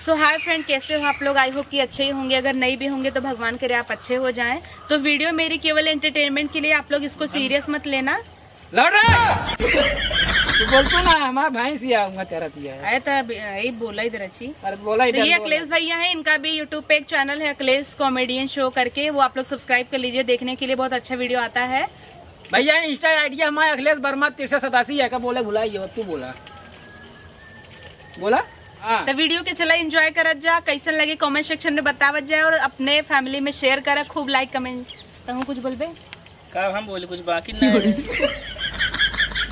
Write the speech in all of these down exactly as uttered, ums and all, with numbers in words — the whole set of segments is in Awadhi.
So hi friend, कैसे हो आप लोग? I hope कि अच्छे ही होंगे। अगर नहीं भी होंगे तो भगवान करे आप अच्छे हो जाएं। तो video मेरी केवल entertainment के लिए, आप लोग इसको serious मत लेना। लौट रहा। तू बोल तो ना, हमारा भैंस ही आऊंगा चरत ही है। अरे तो अब यही बोला इधर अच्छी। अरे बोला तो इधर ये बोला। अखिलेश भैया हैं, इनका भी YouTube पे एक channel है अखिलेश Comedian Show करके, वो आप लोग subscribe कर लीजिए, देखने के लिए बहुत अच्छा video आता है। भैया Insta ID हमारा अखिलेश वर्मा तीन सौ सतासी है, का बोले भुलाई गयो, तू बोला। बोला? हाँ। तो video के चला enjoy करत जा, कैसन लगे comment section में बतावत जा और अपने family में share करा, खूब like comment। तहूँ कुछ बोलबे? का हम बोले, कुछ बाकी नहीं है।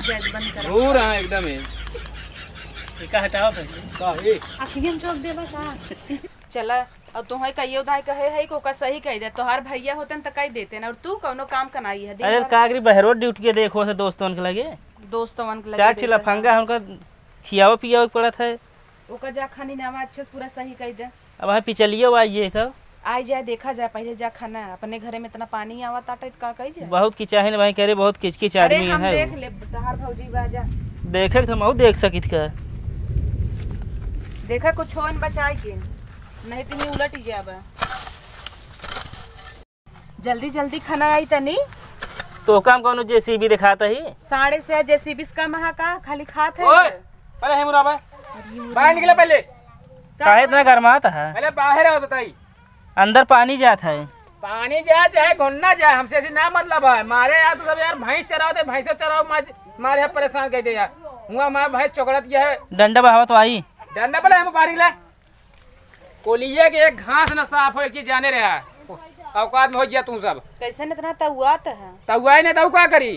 जज बंद करा। घूर हाँ एकदम है। ये का हटाओ पहले। का है? अखियन चौक देबा का? चला, अब तोहे कहियो दाई कहे है कि ओका सही कह दे। तोहार भैया होते न त कह देते ना, और तू कौनो काम का नाई है, दिन अरे भर का करी, बहरो duty के देखो से दोस्तवन के लगे। दोस्तवन के लगे चार देखो ठिला फंगा है। है, उनका खियावे पियावे के पड़त है। ओका जा खानी नावा अच्छे से पूरा सही कह दे। अब वहाँ पिचलियो आई है तब। आई जाए, देखा जाए, पहले जा खाना, अपने घरे में इतना पानी आवत आटे, त का कही जाए? बहुत किचाहिन भाई करे, बहुत किचकिच अरे आदमी हम है। देख ले, तोहार भौजी बा, जा। देखे के तो हम देख सकित का। देखा कुछ होन बचाए के, नहीं तो ये उलट ही जाबा। जल्दी जल्दी खाना आई तनी। तो काम कौनो जेसीबी दिखाता ही? साढ़े से जेसीबी से कम है का? खाली खात है ओए, इधर। पहले हेमुरा बा। अरे, बाहर निकले पहले। का काहे इतना गरमात है? पहले बाहर आओ बताई। अंदर पानी जात है। पानी जाए चाहे घुन्ना जाए, हमसे ऐसी ना मतलब है। मारे यार तू सब यार भैंस चराओ थे, भैंस चराओ, मार-, मारे यहाँ परेशान कर दे यार। हुआ हमारा भैंस चोकड़त गया है। डंडा बहावत आई। डंडा पहले हम बाहर निकला। कोलिया के एक घास न साफ हो, एक चीज जाने रहा। औकात में हो गया तू सब। कैसे न इतना तउआत है? तउआए नहीं तो का करी?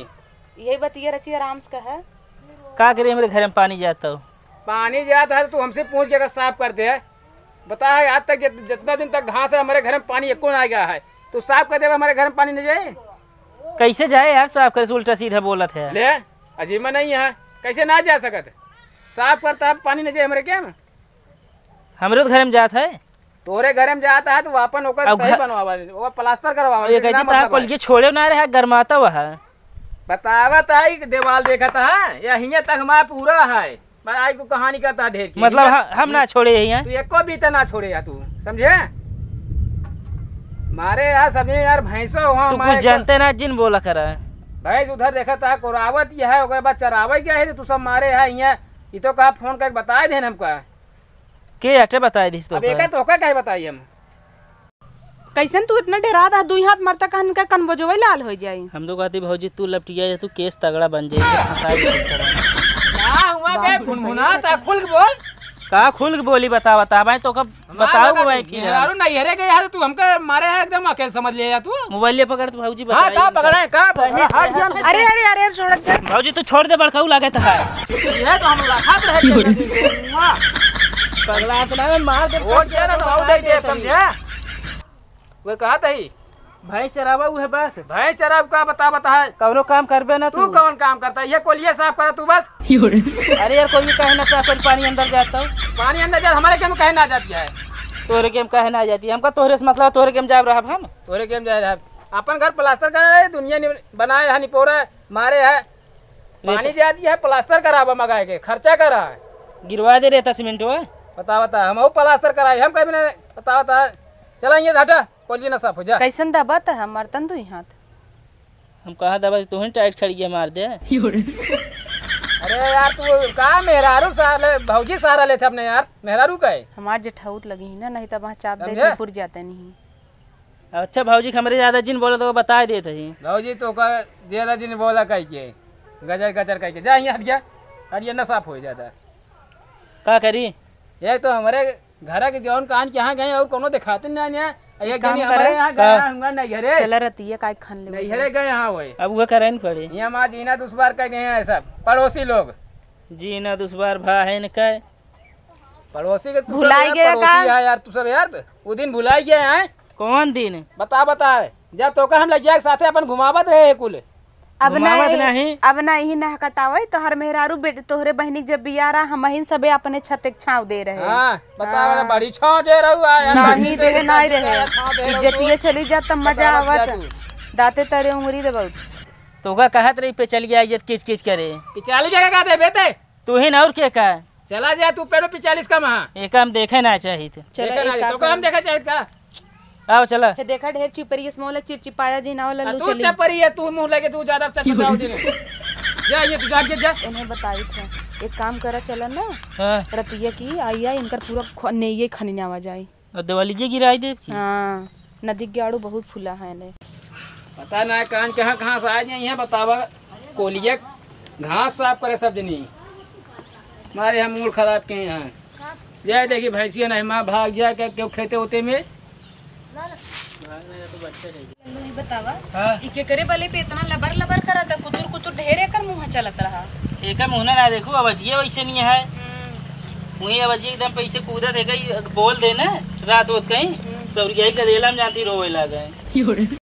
यही बतिया रची आराम से कहे। का करी, हमरे घर में पानी जाता हो। पानी जाता है तो तू हमसे पूछ के अगर साफ कर दे। बता है आज तक जित-, जितना दिन तक घास है हमारे घर में पानी एको ना आ गया है। तू साफ कर दे हमारे घर में पानी नहीं जाए। कैसे जाए यार साफ करे से, उल्टा सीधा बोलत है। ले, अजीमा नहीं है, कैसे ना जा सकत? साफ करता है पानी नहीं जाए हमारे क्या में? हमरे तो घर में जात है। तोरे घर में जाता है तो वो अपन ओकर अब सही घ-, बनवावा, ओकर प्लास्टर करवावा, ये जैसे ना कहती था, मतलब कुल है। ये छोड़े ना रहा, गरमाता हुआ है। बतावत है कि देवाल देखत है, या हियां तक हमारा पूरा है। बस आज तू कहानी करता है ढेर की। मतलब हियां ह-, हम ना छोड़े हियां। तू एको बीता ना छोड़े या तू, समझे? मारे यार समझे यार, भैंसो हुआ तू हमारे कुछ एक जानते ना जिन बोला करा। भैंस उधर देखत है, कोरावत ये है, ओकरे बाद चरावे गया है, तो तू सब मारे है हियां। ये तो कहा फोन करके बताए देन हमका। के अटे बताए दिस तो अब का? एका तोहका काहे बताई हम? कैसन तू इतना डेरात है, दुई हाथ मरता कहन का कनबोजवई लाल हो जाई। हम तो कहती भौजी तू लपटिया जा, तू केस तगड़ा बन जाई, तो फंसा के चलता रहा। का हुआ बे, बाप रे, भुनभुना सही ता बात। खुल के बोल। का खुल के बोली बता, बता भाई तो कब हमार बताओ लगा भाई दे, फिर मेहरारू हम। नैहरे गए है तो तू हमका मारे है एकदम अकेल समझ ले जा तू। मोबाइल ले पकड़ तो भौजी हाँ, बताई का इनका। पकड़ा है, का सही पकड़ा? से हाँ, हाँ। अरे, अरे, अरे, छोड़ दे। भौजी तू छोड़ दे, बड़काऊ लागत है। ये तो हम लखात रहे थे, वाह। पगला इतना में मार दे, वो क्या ना तो आओ दे दे, समझे? वो कहा था ही? भैंस चरावा उ है बस। भैंस चराव का बता, बता है। कौनो काम करबे ना तू तू। कौन काम करता है? ये कोलिया साफ करा तू बस। अरे यार, कोई कहे ना साफ कर, पानी अंदर जाता हो। पानी अंदर जा, हमारे घर में कहे ना जाती है। तोरे game कहे ना जाती, हमका तोहरे से मतलब, तोहरे game जाब रहब हम। तोरे game जाए रहब। अपन घर प्लास्टर करे, दुनिया नि-, बनाए है, निपोरा है, मारे है। ले पानी तो जाती है, प्लास्टर करावा मगाए के, खर्चा करा। गिरवा दे रहता सीमेंटवा। बता, बता, हम प्लास्टर कराए, हम कभी ना, बता, बता। चला, ये हटा, कोलिया ना साफ हो जा। कैसन दबत है, मरतन दुई हाथ। हम कहाँ दबा, तू ही टाइट खड़ी है, मार दे। अरे यार, तू का मेहरारू के सहारा ले, भौजी के सहारा लेते अपने यार, मेहरारू का है। हमार जेठाउत लगी ही ना, नहीं तो वहाँ चाप दे समझे? के पुर जाते नहीं। अच्छा भौजी के हमरे ज्यादा जिन बोला तो वो बता देत ही। भौजी तो का ज्यादा जिन बोला कह के, गजर गजर कह के, जा यहाँ हट गया, हट गया, ना साफ हो जाता। का करी? ये तो हमारे घर के जौन कान के यहाँ गए और कोनो दिखाते ना, ना। ये एक काम गनी हमारे करा। यहाँ का? गया, हुआ नहीं घरे। चला रतिया का खान ले नहीं बता। घरे गए यहाँ हुए। अब वो करे न पड़े। यहाँ माँ जीना दुश्वार कह गए हैं सब पड़ोसी लोग। जीना दुश्वार भा है न कहे। पड़ोसी के तू भुलाई सब गया यार, का? पड़ोसी है यार, तू सब यार, वो दिन भुलाई गया है। कौन दिन? बता, बता, जब तोका हम लग जाए साथे अपन घुमावत रहे कुल। अब घुमावत नहीं, नहीं। अब नहीं नह कटावे, तोहर मेहरारू बेटे, तोहरे बहिनी के जब बियाह रहा, हमहिन सबे अपने छत के छाँव दे रहे। हाँ, बताओ ना, हाँ। बड़ी छाँव दे रहू, आ, यार, नहीं दे, नहीं रहे। छाँव दे रहू इज्जतिये तू। चली जात, तब मजा बतावत बतावत। जा तू। दाँते तरे उंगरी दबाऊ। तोका कहत रही पे चल गया, इज्जत किच किच करे। पिचाली जगह का दे बेटे? तू ही ना और के का? चला जा तू, पेड़ो पिचालीस का महा। एका हम देखे ना चाहित। चला, देखा एक ना, काम तो का हम करो। देखा चाहित का? आओ चला। हे देखा, ढेर चिपरी, इसमें वाला चिपचिपाया जी ना वाला आ, लू तू चली। चपरी है, तू मुँह लगे, तू ज्यादा चटपटाओ दिन। जा, ये तू जा, जा, जा। इन्हें बताई थे, एक काम करा, चला ना। हाँ। रतिया की आई, आई, इनकर पूरा ख-, नेइये खनियावा जाई। और दिवाली जे गिराई देब की? हाँ, नदी के आड़ू बहुत फूला है ने। पता ना कान कहाँ कहाँ से आ जाई हैं, बतावा। कोलिया घास साफ करे सब जनी। मारे हम मूड खराब के हैं। जाए देखी भैंसिया नहीं माँ भाग जाए क्या क्यों खेते होते में। लो, ई बतावा, हाँ। ई केकरे बले पे इतना लबर लबर करत है, कुतुर कुतुर ढेर एकर मुँह चलत रहा। एकर मुँह ना, ना देखू, आवाजिए वैसे नहीं है। हम्म। वही आवाजिए एकदम पैसे कूदत है, कहीं बोल दे ना, रात होत कहीं, हम्म। सौरिया ही गदेला में जाती रोवे लागे।